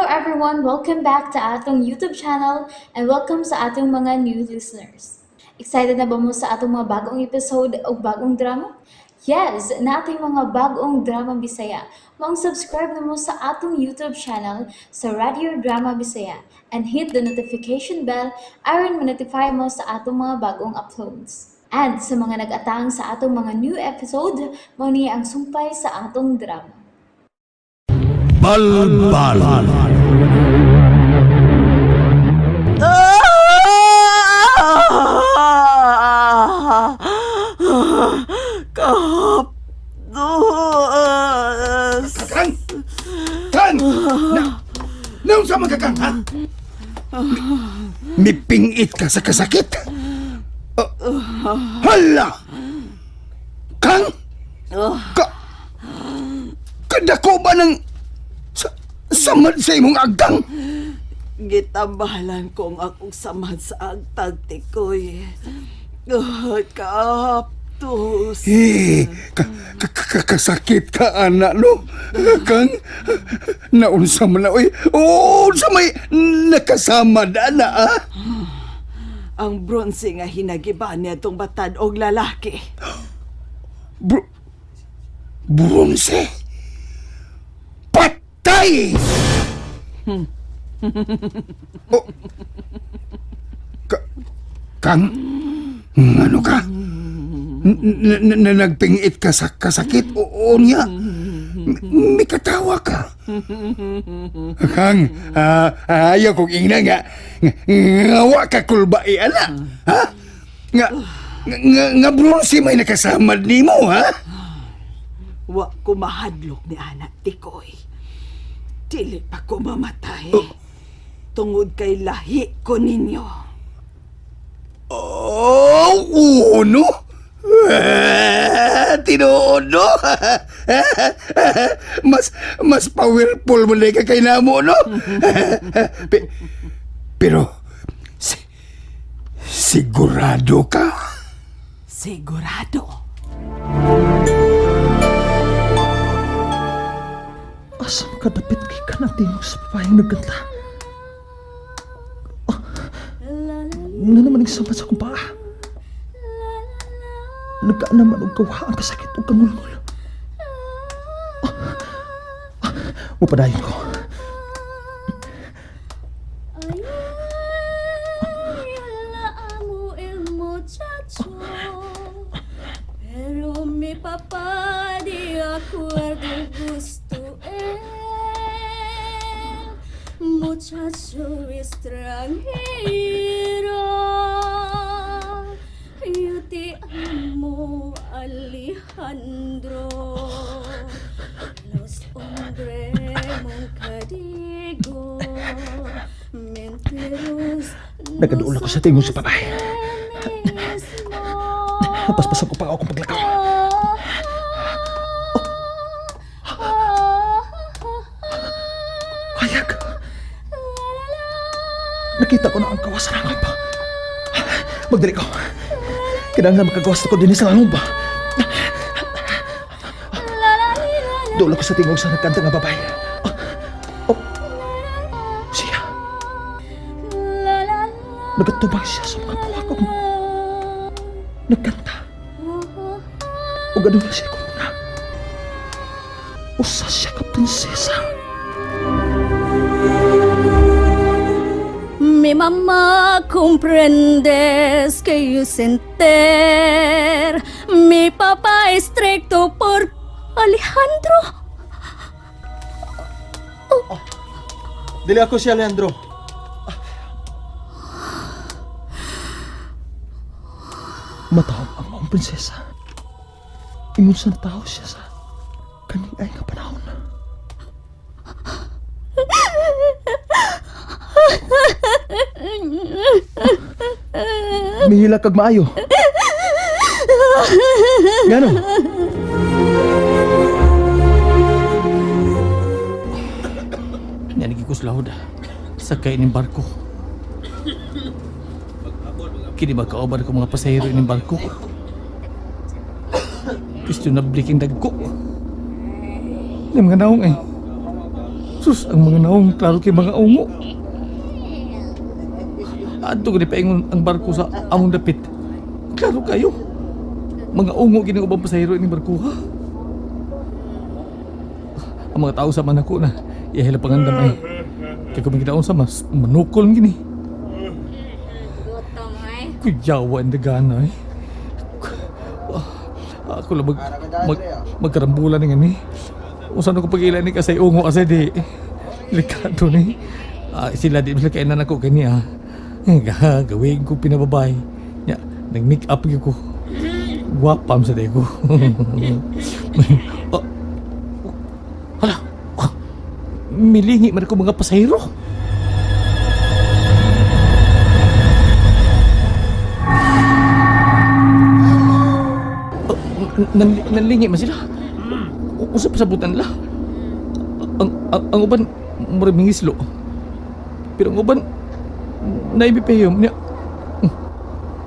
everyone! Welcome back to atong YouTube channel and welcome sa atong mga new listeners. Excited na ba mo sa atong mga bagong episode o bagong drama? Yes, nating mga bagong drama Bisaya. Maong subscribe na mo sa atong YouTube channel sa Radio Drama Bisaya and hit the notification bell aron ma-notify mo sa atong mga bagong uploads. And sa mga nag-atang sa atong mga new episode, mao ni ang sumpay sa atong drama. Balbal. Kapdos! Kang! Kang! Na, naunsa man ka, Kang, ha? Mipingit ka sa kasakit? Hala! Kang! Ka, kadako ba ng sa, samad sa imong agtang? Gitambalan ko ang akong samad sa agtag, Tikoy. Kaptos. Eh, ka, ka, ka, kasakit ka, anak, no? Kang, naunsa man na, oy. Oo, unsa may nakasamad, ana, ah? Ang bronze nga hinagiba niya itong batad og lalaki. Bronze? Patay! Oh. Kang? Ano ka? Nagpingit ka sa kasakit? Oo niya. May katawa ka. Kang, ayaw kong ingna nga. Nga wa ka kulbai, ana. Ha? Nga, nga, nga bronze may nakasamad nimo, ha? Wa ko mahadlok ni anak, Tikoy. Dili pa ko mamatay. Tungod kay lahi ko ninyo. Oh, uno? Eh, tinuod, no? Mas powerful mo na ka kay namo, no? Pero, sigurado ka? Sigurado. Asam kadapit kay kanatingog sa babaeng nagkanta. Ah, nga naman ang samad sa akong paa. Nagkaan naman og gawa ang kasakit og kangulngul. Ah, ah, mupadayon ko. Ay, la amo el muchacho. Pero mi papá de acuerdo gusto él. Muchacho extranjero. Yo te amo, Alejandro. Los hombres nunca digo mentiros. Nagaduol ako sa tingog sa babae. Paspasan ko pa akong paglakaw. Hayag! Nakita ko na ang kawas sa langob. Magdali ko. Kinahanglan makagawas ko din sa langob. Doon ako sa tingog sa nagkanta nga babae. Oh, oh. Siya. Nagatubang siya sa mga buwak kong nagkanta. O ganun na siya korona. Usa siya ka prinsesa. Mi mamá comprendes que yo senter. Mi papá estricto por Alejandro. Dili ako si Alejandro. Matahom ang maong prinsesa. Ingon sa natawo siya sa kaniay nga panahon. Mihila kag maayo. Ngano? Nanigi ko sa lahod. Sakay ining barko. Kini magkauban ko mga pasahero ining barko. Questionable king dagko. Ni mga naong eh. Sus, ang mga naong, klaro kay mga ungo. Adto gani paingon ang barko sa among dapit. Klaro kayo. Mga ungo gini ubang pasahero ini barko ha. Ang mga tao sa manako na iyahila pangandam ay. Kay kung magkitaon sa mas manukol gini. Gutom ay. Kuyawa ang dagana eh. Ako lang mag, magkarambulan ni ni. Usan ko pag-ila ni kasi ungo kasi di. Likado ni. Ah, sila di sila kainan ako kani ah. Eh, gawin ko pinababay. Ya, nag-make up gyud ko. Gwapam sa day ko. Oh, hala. Ah, milingi man ako mga pasahero. Nanlingi man sila. Usa pa sabutan nila. Ang uban murag mingislo. Pero ang uban naibipehom niya.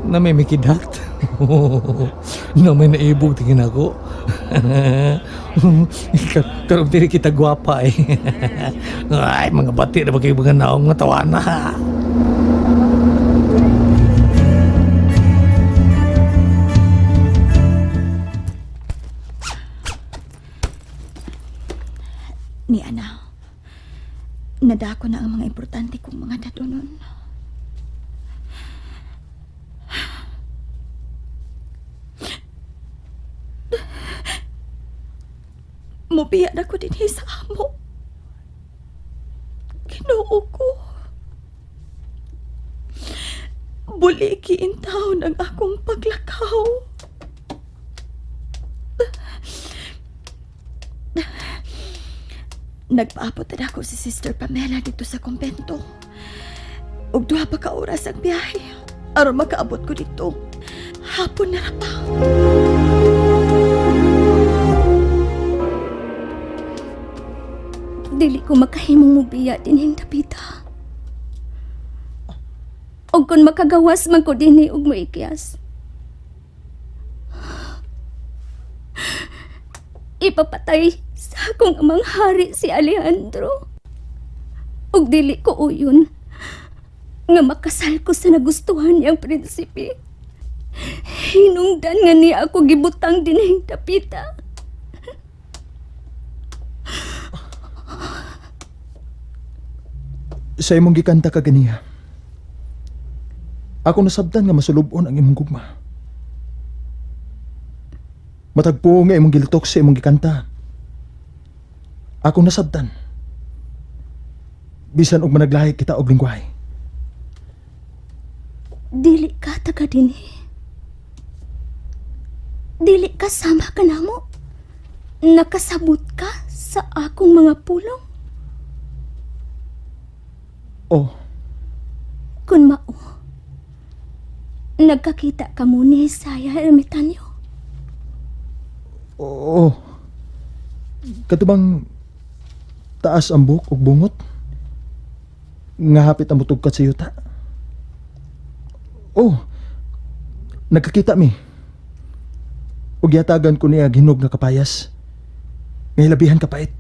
Na may mikidat. Na may naibog tingin ako. Karon diri kita gwapa eh. Ay, mga bati na ba kayo mga naong mga tawana. Ni Ana, nadako na ang mga importante kong mga dadonon. Mubiya na ko dinhi sa amo. Ginoo ko. Buliki in taon ang akong paglakaw. Nagpaabot na ako si Sister Pamela dito sa kumbento. Ug duha pa ka oras ang biyahe. Aron makaabot ko dito. Hapon na ra pa. Dili ko makahimong mubiya dinhing dapita. Og kun makagawas man ko dinhi og moikyas. Ipapatay sa akong amang hari si Alejandro. Og dili ko uyon nga makasal ko sa nagustuhan niyang prinsipe. Hinungdan nga niya ako gibutang dinhing dapita. Sa imong gikanta ka ganiha. Ako nasabtan nga masulubon ang imong gugma. Matagpo nga imong gilitok sa imong gikanta. Ako nasabtan. Bisan og managlahi kita og lingwahe. Dili ka taga dinhi. Dili ka sama ka namo. Nakasabot ka sa akong mga pulong. Oh, Kun mao. Nagkakita ka mo ni Hisaya Ermitanyo. oo. Katubang taas ang buhok ug bungot? Nga hapit ang mutugkat sa yuta. Oh, nagkakita mi. Ug yatagan ko niya hinog nga kapayas. Nga hilabihan kapait.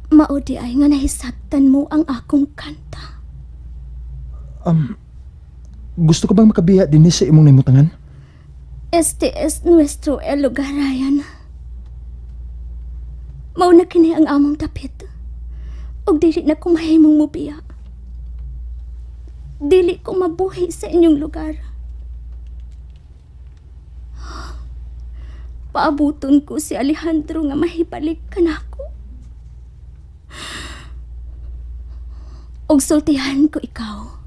Mao di ay nga nahisabtan mo ang akong kanta. Gusto ko bang makabiya dinhi sa imong nahimutangan? Este es nuestro el lugar, Ryan. Mao na kini ang among dapit. Og dili na ko mahimong mubiya. Dili ko mabuhi sa inyong lugar. Paabuton ko si Alejandro nga mahibalik kanako. Og sultihan ko ikaw.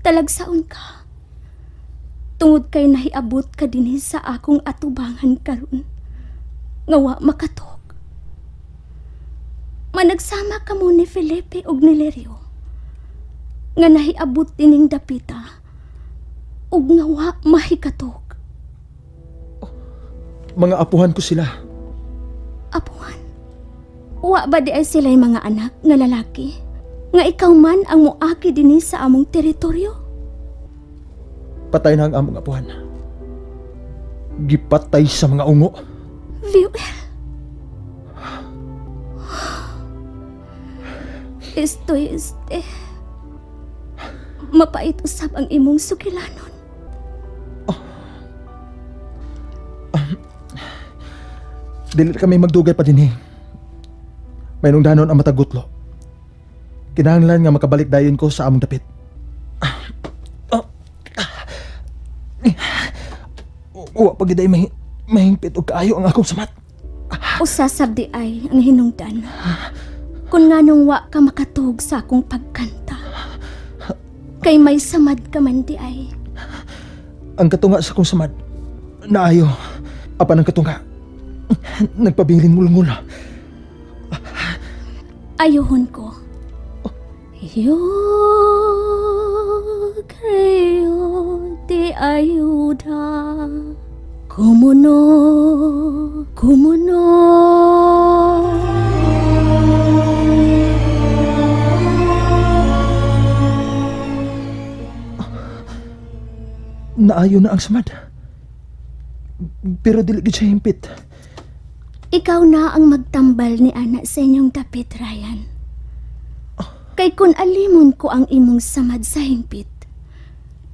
Talagsaon ka. Tungod kay nahiabot ka dinhi sa akong atubangan karon. Nga wa makatok. Managsama ka mo ni Felipe ug ni Lerio. Nga nahiabot dining dapita. Ug nga wa mahikatok. Mga apuhan ko sila. Apuhan. Wa ba di ay sila'y mga anak nga lalaki? Nga ikaw man ang muaki dinhi sa among teritoryo? Patay na ang among apuhan. Gipatay sa mga ungo. Viewel. Estoy este. Mapait usab ang imong sugilanon. Dili kami magdugay pa dinhi. May danon ang matagutlo. Kinahanglan nga makabalik dayon ko sa among dapit. Wa pa gid ay mahingpit og kaayo ang akong samat. Usa sabdi ay ang hinungdan. Kung nganong wa ka makatuog sa akong pagkanta. Kay may samad ka man di ay. Ang katunga sa akong samad naayo apan ang katunga nagpabiling ngulngul. Ayuhon ko. Yo creo te ayuda. Como no, como no. Naayo na ang samad. Pero dili gid siya himpit. Ikaw na ang magtambal ni ana sa inyong dapit, Ryan. Kay kun alimon ko ang imong samad sa hingpit,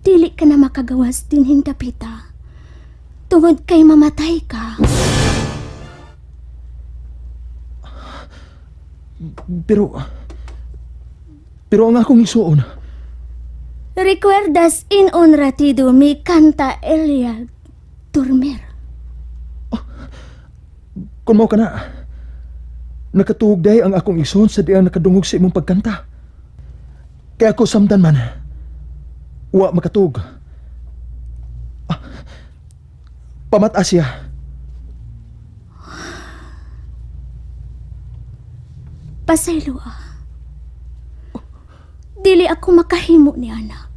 dili ka na makagawas dinhing dapita. Tungod kay mamatay ka. Pero ang akong isuon, Recuerdas in un ratido mi canta Elia Dormer. Kung mao ka na, nakatuog day ang akong igsoon sa diyang nakadungog sa imong pagkanta. Kaya ako samdan man, wa makatuog. Pamat siya. Pasaylo ah. Dili ako makahimo ni ana.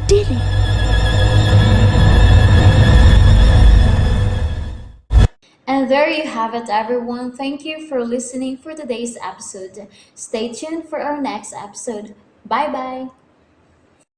Dili. And there you have it, everyone. Thank you for listening for today's episode. Stay tuned for our next episode. Bye bye.